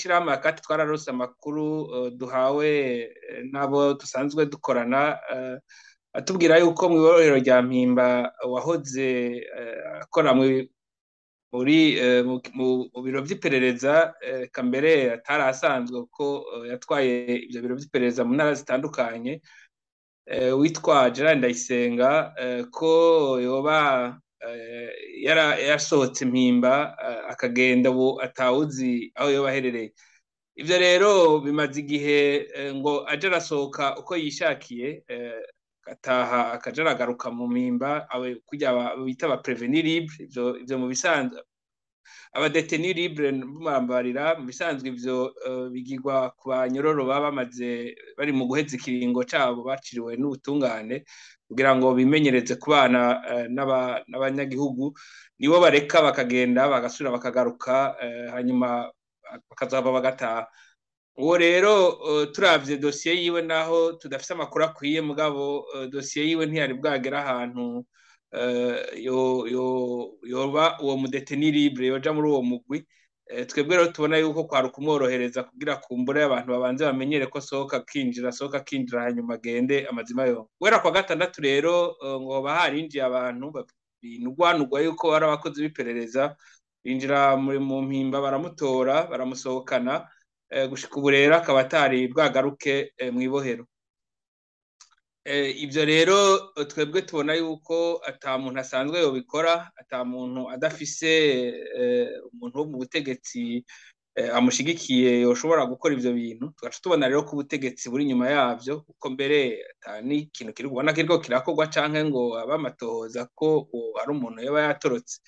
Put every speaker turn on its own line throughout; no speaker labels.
Mw'ishirahamwe ACAT twararose amakuru duhawe n'abo dusanzwe dukorana, atubwira yuko mw'ibohero rya Mpimba wahoze akora muri mu biro vy'iperereza, eka mbere atari asanzwe kuko yatwaye ivyo biro vy'iperereza mu ntara zitandukanye, witwa Gerard Ndayisenga, ko yoba yasohotse Mpimba akagenda, ubu atawuzi aho yoba aherereye. Ivyo rero bimaze igihe, ngo aje arasohoka uko yishakiye, agataha akaja aragaruka mu Mpimba, kurya bita aba prévenus libres. Ivyo mu bisanzwe, aba détenus libres mumambarira, mu bisanzwe ivyo bigirwa ku banyororo baba bamaze bari mu guheza ikiringo cabo baciriwe n'ubutungane, kugira ngo bimenyereze kubana n'abanyagihugu. Nibo bareka bakagenda, bagasubira bakagaruka, hanyuma bakazava bagataha. Uwo rero turavye dosiye yiwe, naho tudafise amakuru akwiye, mugabo dosiye yiwe ntiyari bwagera ahantu yoba uwo mu détenu libre, yoja muri uwo mugwi. Twebwe rero tubona yuko kwari ukumworohereza kugira kumbure abantu babanze bamenyere ko sohoka akinjira, sohoka akinjira, hanyuma agende amazima yo. Guhera kwa gatandatu rero ngo hoba harinjiye abantu binugwanugwa yuko ari abakozi b'iperereza, binjira mu Mpimba, baramutora, baramusohokana. Gushika ubu rero akaba atari bwagaruke mw'ibohero. Ivyo rero twebwe tubona yuko ata muntu asanzwe yobikora, ata muntu adafise umuntu wo mu butegetsi amushigikiye yoshobora gukora ivyo bintu. Tugaca tubona rero ko ubutegetsi buri inyuma yavyo, kuko mbere ata n'ikintu kiri kubona kiriko kirakorwa canke ngo abe amatohoza ko hari umuntu yoba yatorotse.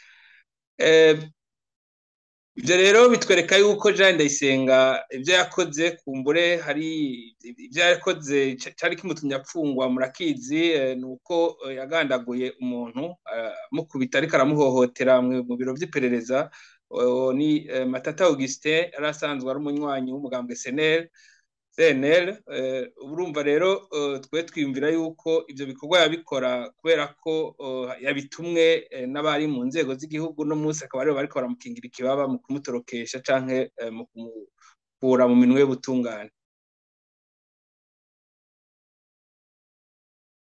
Ivyo rero bitwereka yuko Jean Ndayisenga ivyo yakoze, kumbure hari ivyo yakoze cari kimutumye apfungwa, murakizi, nuko yagandaguye umuntu amukubita ariko aramuhohotera mu biro vy'iperereza. Ni Matata Augustin, yari asanzwe ari umunywanyi w'umugambwe CNL CNL. Urumva rero twe twiyumvira yuko ivyo bikorwa yabikora kubera ko yabitumwe n'abari mu nzego z'igihugu, no munsi akaba aribo bariko baramukingira ikibaba mu kumutorokesha canke mu kumukura mu minwe y'ubutungane.